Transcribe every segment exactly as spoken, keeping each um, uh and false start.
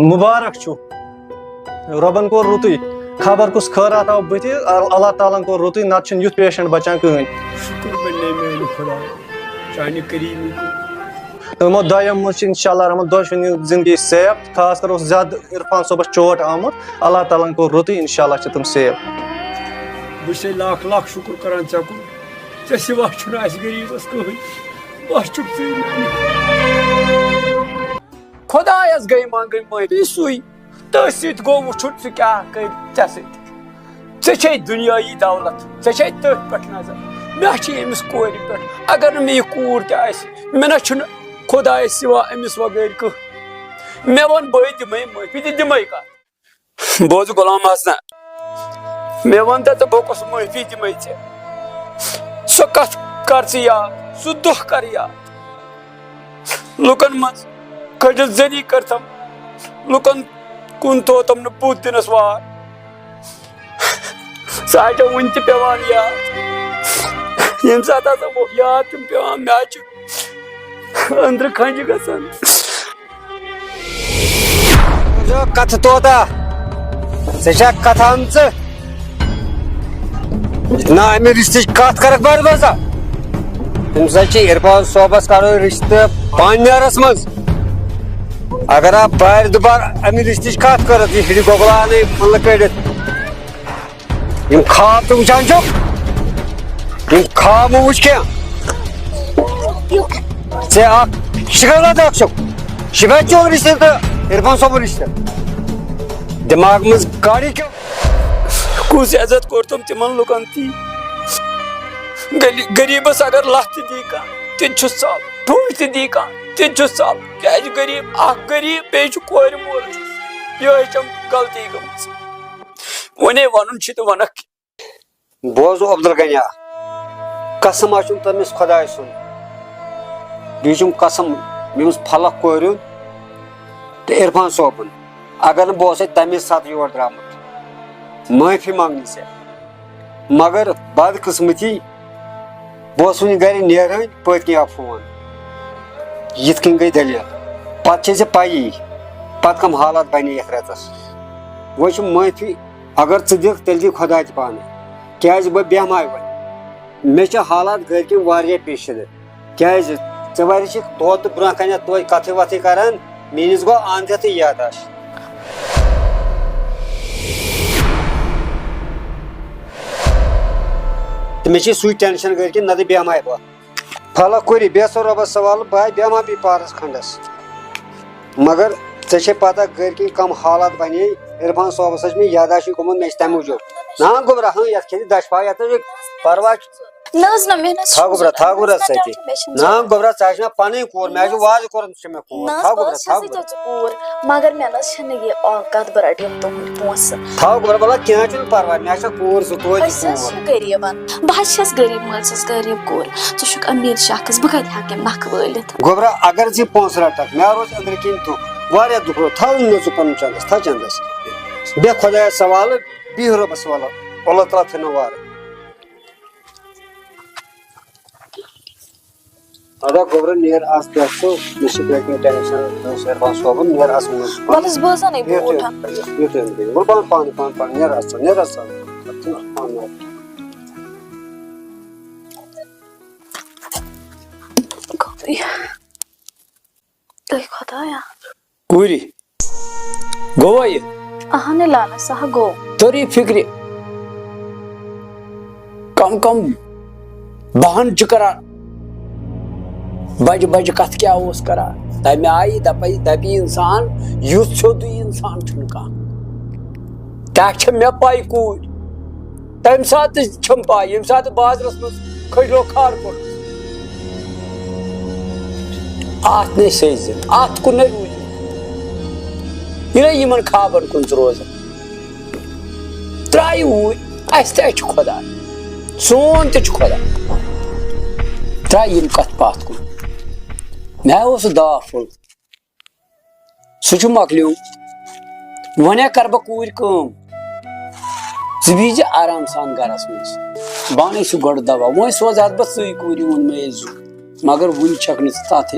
مُبارک چھُ۔ رۄبن کوٚر رُتُے۔ خبر کُس خٲراتھ آو بٕتھِ، ال-، اللہ تعالیٰ ہن کوٚر رُتُے، نتہٕ چھُنہٕ یُتھ پیشنٹ بچان کٕہٕنۍ۔ شُکر بنے میانہِ خۄدایہِ، چانہِ کریٖمی کُن۔ تِمو دۄیو منٛز چھِ انشاءاللہ رحمان دۄشوٕنی زندگی سیف۔ خاص کر اوس زیادٕ عرفان صٲبس چوٹ آمُت۔ اللہ تعالیٰ ہن کوٚر رُتُے، انشاءاللہ چھِ تِم سیف۔ بہٕ چھُسے لاکھ لاکھ شُکر کران ژےٚ کُن، ژےٚ سوا چھُنہٕ اسہِ غریٖبس کٕہٕنۍ، بس چھُکھ ژٕے میانہِ۔ خۄدایس گٔے منٛگٕنۍ معٲفی سُے، تٔتھۍ سۭتۍ گوٚو وٕچھُن ژٕ کیٛاہ کٔرۍ ژےٚ سۭتۍ۔ ژےٚ چھے دُنیٲیی دولت، ژےٚ چھے تٔتھۍ پٮ۪ٹھ نظر۔ مےٚ چھِ أمِس کورِ پٮ۪ٹھ۔ اگر نہٕ مےٚ یہِ کوٗر تہِ آسہِ، مےٚ نہ چھُنہٕ خۄدایس سوا أمِس وغٲرۍ کٕہٕنۍ۔ مےٚ ووٚن، بہٕ دِمے معٲفی تہٕ دِمے کَتھ۔ بوز غلام حسن، مےٚ وَن تہٕ ژٕ بہٕ کۄس معٲفی دِمے ژےٚ۔ سۄ کَتھ کر ژٕ یاد، سُہ دۄہ کر یاد۔ لُکن منٛز کھٔجس ذٔری کٔرتھم، لُکن کُن تھوتم نہٕ بُتھ دِنس وار۔ سُہ ہا چھےٚ وُنہِ تہِ پٮ۪وان یاد۔ ییٚمہِ ساتہٕ ہسا بہٕ یاد چھُم پٮ۪وان، مےٚ حظ چھُ أنٛدرٕ کھنٛجہِ گژھان۔ بوزو کتھٕ طوطا، ژےٚ چھےٚ کتھ آمژٕ؟ نہ، امہِ رشتٕچ کتھ کرکھ بار بار ژٕ۔ تمہِ سۭتۍ چھِ عرفان صٲبس کرو رشتہٕ پانیارس منٛز۔ اگر آ بارِ دُبار امہِ رشتٕچ کتھ کٔرٕتھ، یہِ ہِڑِ گۄگلہٕ انے پھُلہٕ کٔڑِتھ۔ یِم خواب ژٕ وٕچھان چھُکھ، یِم خواب مہٕ وٕچھ کینٛہہ۔ ژےٚ اکھ شِکایت اکھ چھُکھ، شِکایت چون رشتہٕ تہٕ عرفان صٲبُن رشتہٕ۔ دٮ۪ماغ منٛز گاڑی کیٛاہ؟ کُس عزت کوٚر تِم تِمن لُکن تی؟ غلی-، غریٖبس اگر لتھ تہِ دی کانٛہہ، تہِ تہِ چھُس ژل۔ ٹھوٗل تہِ دی کانٛہہ، تہِ تہِ چھُس ژل۔ کیٛازِ غریٖب؟ اکھ غریٖب، بیٚیہِ چھُ کورِ مول۔ یِہوٚے چھم غلطی گٔمٕژ۔ وۄنے ونُن چھُ تہٕ ونکھ۔ بوز عبدالغنیا، قسم آسُن تٔمِس خۄداے سُنٛد۔ بیٚیہِ چھُم قسم ییٚمِس فلق کورِ ہُنٛد تہٕ عرفان صٲبُن۔ اگر نہٕ بہٕ اوسے تَمے ساتہٕ یور درٛامُت معٲفی منٛگنہِ ژےٚ۔ مگر بدقٕسمتی، بہٕ اوسُس وٕنہِ گرِ نیران، پٔتۍ کِنۍ آو فون۔ یِتھ کٔنۍ گٔے دٔلیٖل۔ پتہٕ چھے ژےٚ پَیی، پتہٕ کَم حالات بَنے یَتھ رٮ۪تَس۔ وۄنۍ چھِ معٲفی، اگر ژٕ دِکھ، تیٚلہِ دی خۄداے تہِ پانَے۔ کیٛازِ بہٕ بیٚہمہٕ ہا وۄنۍ؟ مےٚ چھِ حالات گرِکٮ۪ن واریاہ پیچیدٕ۔ کیٛازِ؟ ژےٚ وارِ چھِ دۄہ تہٕ برٛونٛہہ کَنٮ۪تھ توتہِ کَتھٕے وَتھٕے کَران، میٛٲنِس گوٚو اَنٛد ہٮ۪تھٕے یاداش۔ تہٕ مےٚ چھِ سُے ٹٮ۪نشَن گرِکٮ۪ن، نَتہٕ بیٚہمہٕ ہا بہٕ۔ پھلک کوٗری، بیٚہہ سا رۄبَس حوالہٕ، بہٕ ہا بیٚہمہٕ ہا بیٚیہِ پَہرَس کھنٛڈَس۔ مگر ژےٚ چھے پتہ گرِکٮ۪ن کم حالات بنے۔ عرفان صٲبس حظ چھُ مےٚ یاداشٕے گوٚمُت، مےٚ چھِ تَمیُک جوک۔ نا گوٚبرا، ہاں، یَتھ کھیٚیہِ دَچھ پھاو، یَتھ حظ چھُ پرواے چھُ۔ نہ حظ، نہ، مےٚ نہ حظ تھاو چھُنہٕ گوٚبرا، ضروٗرت۔ تھاو گوٚبرا مےٚ چھُنہٕ سۭتی۔ ٹٮ۪نشن نا چیوان۔ گوٚبرا، ژٕ حظ چھِ مےٚ پنٕنۍ کوٗر، مےٚ حظ چھِ نہ حظ، واریاہ کوٚرمُت، ژٕ چھِ مےٚ کوٗر۔ نہ حظ، تھاو بہٕ گوٚبرا، حظ تھاو چھَسٕے گوٚبرا۔ ژےٚ ژٕ کوٗر، مگر مےٚ نہ حظ چھَنہٕ یہِ اوقات بہٕ رَٹہٕ یِم تُہٕنٛدۍ پونٛسہٕ۔ تھاو گوٚبرا، وَلہٕ کینٛہہ چھُنہٕ پرواے، مےٚ چھےٚ کوٗر زٕ توتہِ أسۍ حظ کوٗر۔ چھِ غریٖبن، بہٕ حظ چھَس غریٖب مٲلۍ سٕنٛز غریٖب کوٗر۔ ژٕ چھُکھ أمیٖر شخص، بہٕ کَتہِ ہٮ۪کہٕ یِم نَکھٕ وٲلِتھ؟ گوٚبرا، اگر ژٕ یہِ پونٛسہٕ رَٹَکھ، مےٚ روزِ أنٛدرٕ کِنۍ دُکھ، واریاہ دُکھ روزِ۔ تھاو نہٕ ژٕ پَنُن چَندَس، تھاو چَندَس۔ بیٚہہ خۄدایَس حوالہٕ، بیٚہہ رۄبَس حوالہٕ۔ اللہ تعالیٰ تھٲینو وارٕ۔ ادا گوٚبرا، نیر آز پٮ۪ٹھ ژٕ، مےٚ چھِ گرِکٮ۪ن ٹٮ۪نشن، مےٚ اوس عرفان صٲبُن، نیر آز منٛز۔ وَلہٕ حظ، بہٕ حظ اَنے بوٗٹھ۔ یُتھُے، یُتھُے، یُتھُے، بہٕ پانہٕ، پانہٕ، پانہٕ، نیر آز ژٕ، نیر آز ژٕ۔ اے خۄدایا۔ کوٗری، گوٚوا یہِ؟ اہن لالا، سا گوٚو۔ توٚر یہِ فِکرِ؟ کم کم بہان چھِ کران۔ بجہِ بجہِ کتھ کیٛاہ اوس کران؟ تمہِ آیہِ دپے، دپہِ انسان، یُتھ سیوٚدُے انسان چھُنہٕ کانٛہہ۔ کیٛاہ چھےٚ مےٚ پے کوٗرۍ؟ تمہِ ساتہٕ تہِ چھَم پَے، ییٚمہِ ساتہٕ بازرَس منٛز کھٔجلو کھار کوٚڑُس، اَتھ نے سیزِ، اَتھ کُن نے روٗزِ۔ یہِ نے یِمَن خابَن کُن ژٕ روزان۔ ترٛایہِ اوٗرۍ، اَسہِ تہِ چھُ خۄدا، سون تہِ چھُ خۄدا۔ ترٛایہِ یِم کَتھ پَتھ کُن۔ مےٚ اوس سُہ داہ پھوٚل۔ سُہ چھُ مۄکلیومُت۔ وۄنۍ ہا کَرٕ بہٕ کوٗرِ کٲم، ژٕ بِہزِ آرام سان گَرَس منٛز۔ بہٕ اَنَے سُہ گۄڈٕ دَوا، وۄنۍ سوزٕ ہَتھ بہٕ ژٕے کوٗرِ، ووٚن مےٚ یہِ زُو، مگر وُنہِ چھَکھ نہٕ ژٕ تَتھ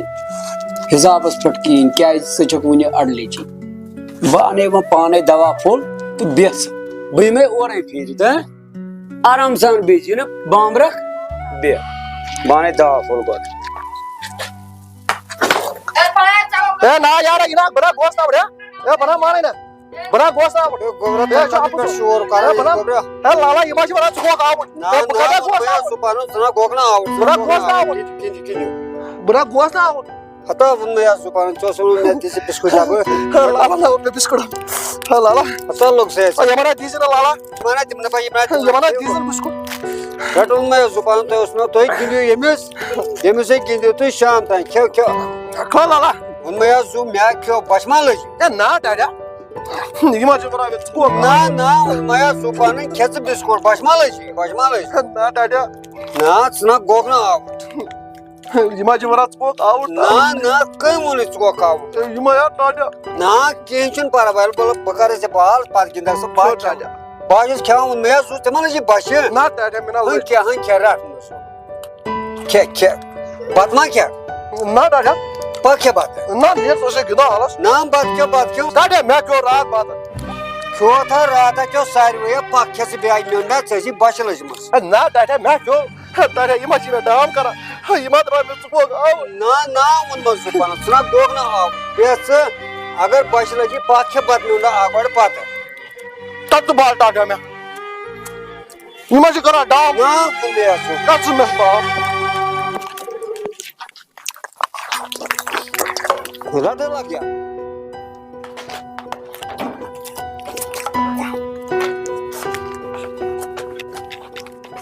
حِسابَس پٮ۪ٹھ کِہیٖنۍ، کیٛازِ ژٕ چھَکھ وُنہِ اَڑلیٚچی۔ بہٕ اَنَے وۄنۍ پانَے دوا پھوٚل تہٕ بیٚژھ۔ بہٕ یِمَے اورَے پھیٖرِتھ، ہہ؟ آرام سان بیٚژھ، یہِ نہٕ بامبرَکھ بیٚہہ۔ بہٕ اَنَے دوا پھوٚل گۄڈٕ۔ اے نا یارا، یہِ نا، بہٕ نا گوس نا وُڑیا۔ اے بہٕ نا مانَے نا۔ بہٕ نا گوس نا وُڑ۔ اے گوٚبرا، اے، تۄہہِ چھُ ما چھُ اَپُز۔ مےٚ شور کران، اے بہٕ نا۔ گوٚبرا۔ اے لالا، یہِ ما چھِ وَنان ژٕ گوکھ آوُر۔ نہ، اے بہٕ نہ، کَتہِ ووٚن گوس مےٚ نا یَتھ وُڑ؟ زُبانَس، ژٕ نا گوکھ نا آوُر، ژٕ بہٕ نا نا گوس گوکھ نا نا آوُر۔ آوُر۔ کِہیٖنۍ، کِہیٖنۍ، کِہیٖنۍ۔ بہٕ نا گوس نا آوُر۔ ہتا ووٚن مےٚ یَتھ زُبانَن، ژےٚ اوس ووٚنمُت مےٚ دِ ژٕ بِسکوٗٹ ڈَبہٕ۔ ہے، لالا، لالا، مےٚ بِسکوٗٹ۔ ہے، لالا۔ ہتا لوٚگ سُہ اَسہِ۔ ہے، یِمَن ہا دیٖزِ نہ، لالا۔ یِمَن ہا دِمہٕ نہ بہٕ، یِمَن ہا ہے، یِمَن ہا دِمہٕ۔ دیٖزِ نہٕ بِسکوٗٹ۔ رَٹُن مےٚ زُبانَن، تۄہہِ اوس نہ، تُہۍ گِنٛدِو ییٚمِس، ییٚمِس سۭتۍ گِنٛدِو تُہۍ شام تام، کھیٚو، کھیٚو۔ کھو، لالا۔ ووٚن مےٚ ہا زُو، مےٚ ہا کھیٚو، بۄچھِ ما لٔج؟ ہے، نہ، ڈیڈیا۔ یہِ ما چھُ برابر، ژٕ کھو۔ نہ، نہ، ووٚن مےٚ ہا زُبانَن، کھےٚ ژٕ بِسکوٗٹ، بۄچھِ ما لٔج؟ بۄچھِ ما لٔج؟ ہے، نہ، ڈیڈیا۔ نہ، ژٕ نہ گوٚکھ نہٕ آوُر۔ یہِ ما چھِ وَنان ژٕ گوٚکھ آوُر؟ نہ، نہ، کٔمۍ ووٚنُے ژٕ گوٚکھ آوُر؟ یہِ ما یا ٹاٹیا۔ نہ، کِہیٖنۍ چھُنہٕ پَرواے، بہٕ، بہٕ کَرٕ ژےٚ بال، پَتہٕ گِنٛدَکھ ژٕ بال۔ ٹاٹیا۔ بہٕ حظ چھُس کھٮ۪وان، ووٚن مےٚ حظ اوس تِمَن حظ یہِ بَچہِ۔ نہ، ٹاٹیا، مےٚ نہ ہُنٛد لٔج۔ کھےٚ، ہُنٛد کھےٚ، رَٹھ نہٕ سُہ۔ کھےٚ، کھےٚ۔ بَتہٕ ما کھےٚ؟ نہ، ٹاٹیا۔ پَتہٕ کھےٚ بَتہٕ۔ نہ، مےٚ ژٕ اوسُے گِنٛدان حالَس۔ نہ، بَتہٕ کھےٚ، بَتہٕ کھےٚ۔ ٹاٹیا، مےٚ کھیوٚو راتھ بَتہٕ۔ کھیوٚو تھا راتھ ہا کھیوٚو ساروٕے، پَکھ کھےٚ ژٕ بیٚیہِ میوٚن نا، ژےٚ ٲسی بۄچھِ لٔجمٕژ۔ ہے، نہ، ٹاٹیا، مےٚ کھیوٚو۔ ہے، ٹاٹیا، یہِ ما چھِ مےٚ ڈام کَران؟ ہے، یہِ ما درٛاو مےٚ ژٕ گوٚکھ آوُر؟ نہ، نہ، ووٚنمَس زُبانَن، ژٕ نا گوٚکھ نہٕ آوُر۔ بیٚہہ ژٕ، اگر بۄچھِ لَگی، پَکھ کھےٚ بَتہٕ میوٚن نا اَکھ گۄڈٕ پَتہٕ۔ تَتھ تہٕ بال ٹاٹیا مےٚ۔ یہِ ما چھِ کَران ڈام؟ نا، کُن بیٚہہ ژٕ۔ کَتھ ژٕ مےٚ بال؟ رَٹہٕ لَگ یا۔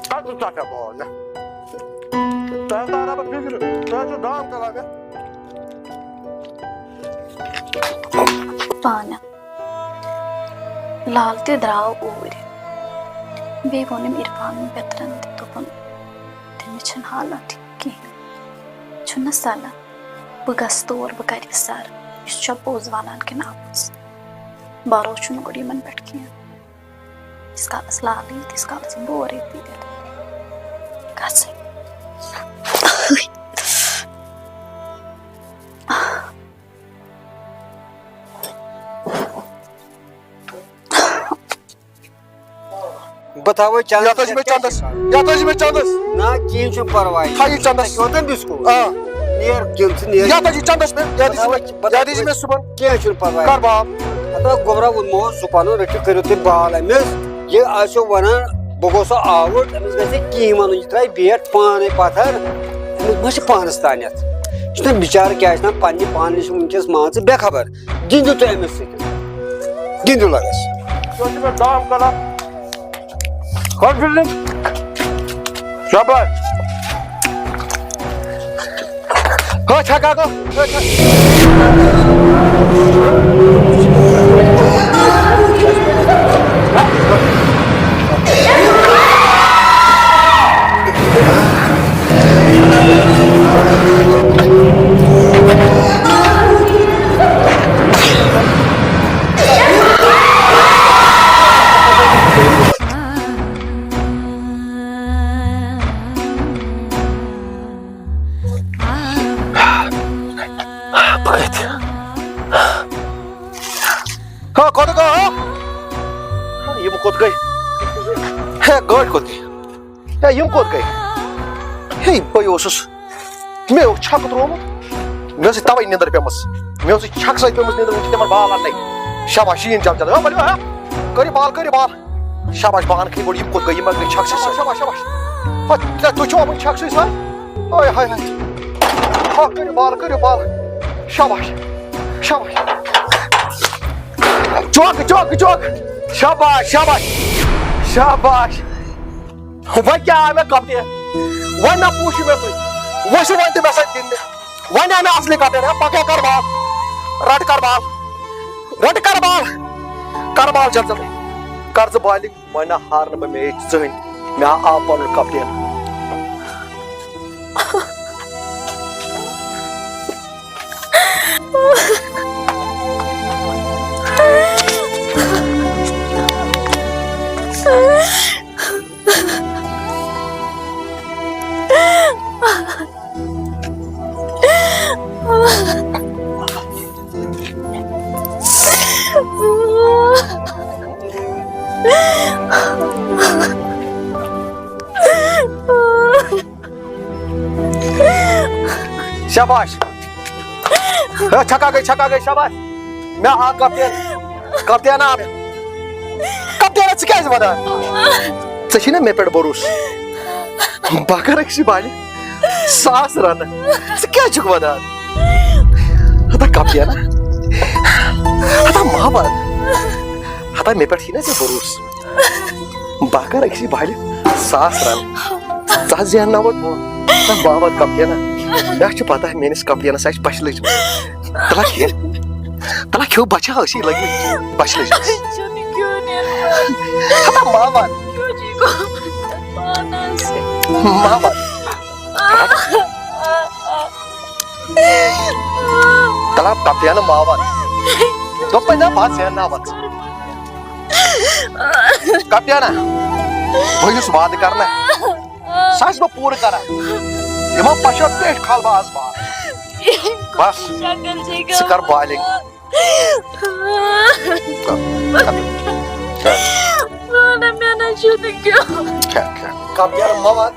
کَتھ ژٕ ژَٹھ بال مےٚ؟ تۄہہِ تارا بہٕ فِکرِ، تۄہہِ چھُ ڈام کَران مےٚ۔ پانہٕ۔ لال تہِ درٛاو اوٗرۍ۔ بیٚیہِ ووٚنُم عرفانُن پِترَن تہِ، دوٚپُن، "تٔمِس چھَنہٕ حالت ٹھیٖک کِہیٖنۍ۔ چھُنہٕ سَلان۔ بہٕ گژھٕ تور، بہٕ کَرٕ یہِ سَر۔ یہِ چھا پوٚز وَنان کِنہٕ اَپُز؟ بَروسہٕ چھُنہٕ گۄڈٕ یِمَن پٮ۪ٹھ کینٛہہ۔ ییٖتِس کالَس لال یی، تیٖتِس کالَس یِم بورٕے پیٖرِتھ۔ گژھٕ۔" بہٕ تھاوَے چندس یَتھ حظ چھِ مےٚ پٮ۪ٹھ چندس، یَتھ حظ چھِ مےٚ چندس۔ نہ، کِہیٖنۍ چھُنہٕ پَرواے۔ تھاو یہِ چندس۔ ژےٚ کھیوٚوتھا بِسکوٗٹ؟ آ۔ نیر، گِنٛد ژٕ، نیر۔ یَتھ حظ چھِ چندس مےٚ، یَتھ حظ چھِ مےٚ، بہٕ تھاوَے، بہٕ یَتھ حظ چھِ مےٚ صُبحن۔ کِہیٖنۍ چھُنہٕ پَرواے۔ کر باب۔ ہتا گوٚبرا ووٚنمو زُبانو، رٔٹِو، کٔرِو تُہۍ بال أمِس۔ یہِ آسیو وَنان، بہٕ گوٚو سُہ آوُٹ، أمِس گژھِ کِہیٖنۍ وَنُن، یہِ ترٛایہِ بیٹ پانَے پَتھر۔ أمِس ما چھِ پانَس تانٮ۪تھ؟ یہِ چھُنہ بِچارٕ، کیٛاہ چھِ وَنان، پنٛنہِ پانہٕ نِش وٕنکیٚس، مان ژٕ، بے خبر۔ گِنٛدِو تُہۍ أمِس سۭتۍ۔ گِنٛدِو لَگَس۔ یہِ چھُ مےٚ دام کَران۔ کَر فیٖلڈِنٛگ۔ شاباش۔ ہو، چھَکا گوٚو۔ ہو، چھَکا۔ بہٕ کَتہِ؟ ہا، کوٚت گوٚو، ہا؟ ہا، یِم کوٚت گٔے؟ ہے، گٲڑۍ کوٚت گٔے؟ ہے، یِم کوٚت گٔے؟ ہے، بٕے اوسُس، مےٚ اوس چھَکہٕ ترٛوومُت، مےٚ ٲس تَوَے نِندٕر پیٚمٕژ، مےٚ ٲس چھَکہٕ سۭتۍ پیٚمٕژ نِندٕر، وٕنہِ چھِ تِمَن بال اَننَے۔ شاباش، شیٖن جب جب، ہا، ؤلِو، ہا، کٔرِو بال، کٔرِو بال۔ شاباش، بہٕ اَنہٕ کھٕے گۄڈٕ یِم کوٚت گٔے، یِم ما گٔے چھَکہٕ سۭتۍ۔ شاباش، شاباش، شاباش۔ ہا، تُہۍ، تُہۍ چھِوا وٕنہِ چھَکہٕ سۭتۍ سان؟ ہاے، ہاے، ہاے۔ ہا، کٔرِو بال، کٔرِو بال۔ شاباش، شاباش۔ چوکہٕ، چوکہٕ، چوکہٕ۔ شاباش، شاباش، شاباش۔ وۄنۍ کیٛاہ آو مےٚ کپٹین؟ وۄنۍ نہ پوٗچھِو مےٚ تُہۍ۔ وۄنۍ چھُ وۄنۍ تہِ مےٚ سۭتۍ گِنٛدنہِ۔ وۄنۍ آو مےٚ اصلی کپٹین۔ ہے، پکھ ہے کر بال۔ رٹ کر بال۔ رٹ کر بال۔ کر بال جلدی۔ کر ژٕ بالِنٛگ۔ وۄنۍ نہ ہارٕ نہٕ بہٕ میچ زٕہٕنۍ۔ مےٚ آو پنُن کپٹین۔ شاباش۔ ہے، چھکا گٔے، چھکا گٔے، شاباش۔ مےٚ آو کپٹین۔ کپٹین آو مےٚ۔ کپٹین، ژٕ کیٛازِ ودان؟ ژےٚ چھُے نا مےٚ پٮ۪ٹھ بھروسہٕ؟ بہٕ کَرٕ أکسٕے بالہِ ساس رنہٕ۔ ژٕ کیٛازِ چھُکھ ودان؟ ہتا کپٹین۔ ہتا محمد۔ ہتا مےٚ پٮ۪ٹھ چھُے نا ژےٚ بھروسہٕ؟ بہٕ کَرٕ أکسٕے بالہِ ساس رنہٕ۔ ژٕ حظ زینناوَتھ بہٕ۔ ژٕ محمد کپٹینہ۔ مےٚ چھِ پتہ میٲنِس کپٹینس آسہِ پچہِ لٔجمٕژ۔ تَلہ کھے۔ تَلہ کھیو بچا، أسی لٔگۍ پچہِ لٔجمٕژ۔ چھُنہٕ کھیوٚن یَتھ۔ ہتا محمد۔ کیوں جی کو پانس۔ محمد۔ تَلہ کپٹینہ محمد۔ دوٚپمَے نا بہٕ حظ زینناوَتھ۔ کپٹینہ، بہٕ یُس وعدٕ کرنہ، سُہ آسہٕ بہٕ پوٗرٕ کران۔ یِمو پشو پیٹھ کھال بہٕ آز بال۔ بس، شکل چھے ژٕ کر بالِنگ۔ کر، کر۔ نہ، مےٚ نہ چھُنہٕ کیوٚن۔ کر، کر۔ کپٹین محمد۔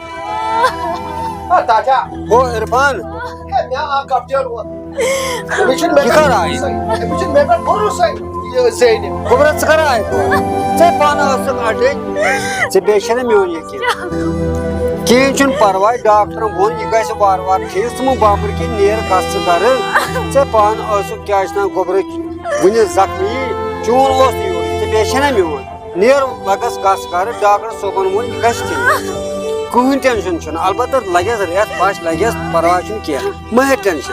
آ، تاجا۔ او عرفان۔ ہے، مےٚ آ کپٹین ووت۔ أمِس چھُنہٕ مےٚ یہِ کر آیہِ؟ أمِس چھُنہٕ مےٚ پٮ۪ٹھ بھروسَے، یہِ زینہِ۔ گوٚبرا، ژٕ کر آیہِ تور؟ ژےٚ پانہٕ ٲسٕکھ اَڈٕج۔ ژےٚ بیٚیہِ چھےٚ نہ میون یقیٖن۔ کِہیٖنۍ چھُنہٕ پرواے، ڈاکٹرن ووٚن، یہِ گژھِ وارٕ وارٕ ٹھیٖک۔ ژٕ مہٕ بامبر کینٛہہ، نیر گژھ ژٕ گرٕ۔ ژےٚ پانہٕ ٲسٕکھ، کیٛاہ چھِ ناو، گوٚبرا، وُنہِ زخمی، چون اوس نہٕ یورٕ، ژےٚ بیٚیہِ چھےٚ نہ میون۔ نیر لگس گژھ گرٕ، ڈاکٹر صٲبن ووٚن، یہِ گژھِ ٹھیٖک۔ کٕہٕنۍ ٹینشن چھُنہٕ، البتہ لگٮ۪س رٮ۪تھ پش لگٮ۪س، پرواے چھُنہٕ کینٛہہ، مہ ہےٚ ٹینشن۔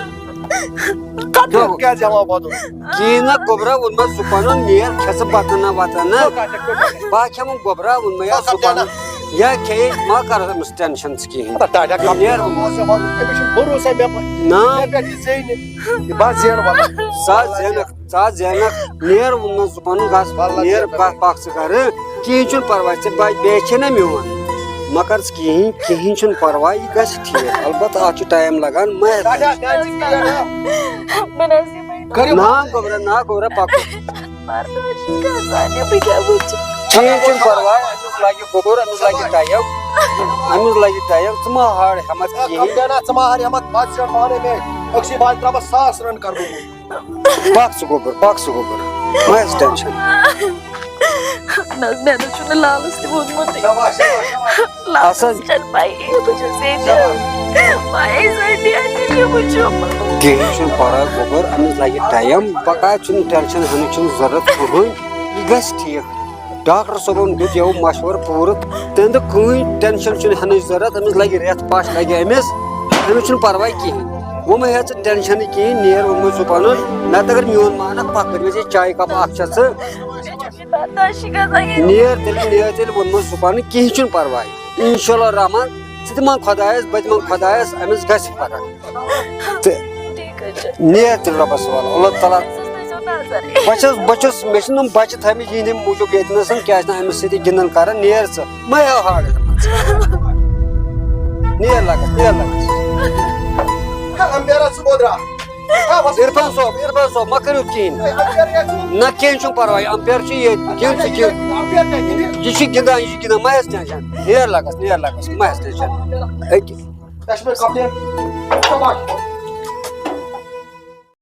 کتھ کیٛاہ؟ کیٛازِ ہٮ۪وان وَدُن؟ کِہیٖنۍ نہ، گوٚبرا، ووٚنمَس ژٕ پَنُن نیر کھےٚ ژٕ بَتہٕ نہ وَتہٕ نہ۔ ژٕ کَتھ ہٮ۪کھ کٔرِتھ؟ بہٕ ہا کھٮ۪مہٕ گوٚبرا، ووٚنمَے ژٕ ژٕ کَتھ پَنُن۔ کَتھ؟ یا کھیٚیہِ، ما کَر أمِس ٹینشن ژٕ کِہیٖنۍ۔ ہتا ڈاڈا کَم نیر۔ بہٕ اوسُس وَنُن، أمِس چھُنہٕ بروسَے مےٚ پٮ۪ٹھ۔ نہ۔ مےٚ پٮ۪ٹھ یہِ زینہِ۔ یہِ بَس زینہٕ وَلہٕ۔ ژٕ ہا زینَکھ، ژٕ ہا زینَکھ۔ نیر ووٚنمَس ژٕ پَنُن گژھ، وَلہٕ نیر زینہٕ۔ پَکھ، پَکھ ژٕ گَرٕ۔ کِہیٖنۍ چھُنہٕ پَرواے، ژےٚ بَے-، بیٚیہِ چھے نہ میون۔ مہ کر ژٕ کِہیٖنۍ، کِہیٖنۍ چھُنہٕ پَرواے، یہِ گژھِ ٹھیٖک۔ البتہ اَتھ چھُ ٹایم لگان، مہ ہےٚ ٹینشن۔ بہٕ نہ حظ یِمَے نہٕ۔ کٔرِو۔ نہ گوٚبرا، نہ گوٚبرا، پَکو۔ برداش چھُ گژھان، یہِ بہٕ کیٛاہ وٕچھِ؟ کِہیٖنۍ چھُنہٕ پَرواے، أمِس لَگہِ گوٚبُر، أمِس لَگہِ ٹایم۔ أمِس لَگہِ ٹایم، ژٕ مہ ہار ہٮ۪مَتھ کِہیٖنۍ۔ کَپٹینا، ژٕ مہ ہار ہٮ۪مَتھ، بَس چھُ پانَے مےٚ أکسٕے بالہِ ترٛاوَس ساس رَن کَرٕ بہٕ۔ پَکھ ژٕ گوٚبُر، پَکھ ژٕ گوٚبُر۔ مہ ہےٚ ٹینشن۔ نہ حظ، مےٚ نہ حظ چھُنہٕ لالَس تہِ ووٚنمُتٕے۔ شاباش، شاباش، شاباش۔ لالَس اَصٕل۔ چھَنہٕ پَیی، بہٕ چھُس ییٚتہِ۔ شاباش۔ پَیی زٔٹی اَتہِ یہِ وٕچھُم۔ کِہیٖنۍ چھُنہٕ پَرواے گوٚبُر، أمِس لَگہِ ٹایم۔ بَکار چھُنہٕ ٹینشن ہٮ۪نٕچ چھُنہٕ ضوٚرَتھ کٕہٕنۍ۔ یہِ گژھِ ٹھیٖک۔ ڈاکٹر صٲبن دیُت یَوٕ مشورٕ پوٗرٕ۔ تٔمۍ دوٚپ، کٕہٕنۍ ٹینشن چھُنہٕ ہٮ۪نٕچ ضوٚرتھ، أمِس لگہِ رٮ۪تھ پش لگہِ أمِس، أمِس چھُنہٕ پرواے کِہیٖنۍ۔ وۄنۍ مہ ہےٚ ژٕ ٹینشنٕے کِہیٖنۍ، نیر ووٚنمُت چھُ پنُن، نتہٕ اگر میون مانکھ پکھ کٔرۍ مےٚ ژےٚ چایہِ کپ اکھ چھےٚ ژٕ۔ برداشٕے گژھان یہِ۔ نیر تیٚلہِ، نیر تیٚلہِ ووٚنمُت چھُ پنُن، کِہیٖنۍ چھُنہٕ پرواے۔ انشاءاللہ الرحمان، ژٕ تہِ منٛگ خۄدایس، بہٕ تہِ منٛگ خۄدایس، أمِس گژھِ فرق۔ تہٕ ٹھیٖک حظ چھُ۔ نیر تیٚلہِ رۄبَس حوالہٕ، اللہ تعالیٰ۔ بہٕ چھُس، بہٕ چھُس، مےٚ چھِنہٕ یِم بَچہٕ تھٲیمٕتۍ یِہِنٛدِ موٗجوٗب ییٚتہِ نَسَن، کیٛازِ نہٕ أمِس سۭتۍ گِنٛدان کَران، نیر ژٕ، مہ ہیٚو ہاڑ۔ نیر لَگَس، نیر لَگَس۔ ہے، اَمبیرا ژٕ کوٚت درٛاو؟ ہے، وَس۔ عرفان صٲب، عرفان صٲب، مہ کٔرِو کِہیٖنۍ۔ ہے، اَمبیر کیٛاہ چھُ؟ نہ، کِہیٖنۍ چھُنہٕ پَرواے، اَمبیر چھُ ییٚتہِ، گِنٛد ژٕ گِنٛد۔ اَمبیر کیٛاہ گِنٛدِ؟ یہِ چھُ گِنٛدان، یہِ چھُ گِنٛدان، مہ ہیٚس ٹٮ۪نشَن، نیر لَگَس، نیر لَگَس، مہ ہیٚس ٹٮ۪نشَن۔ أکہِ کشمیر کپٹین۔ شاباش۔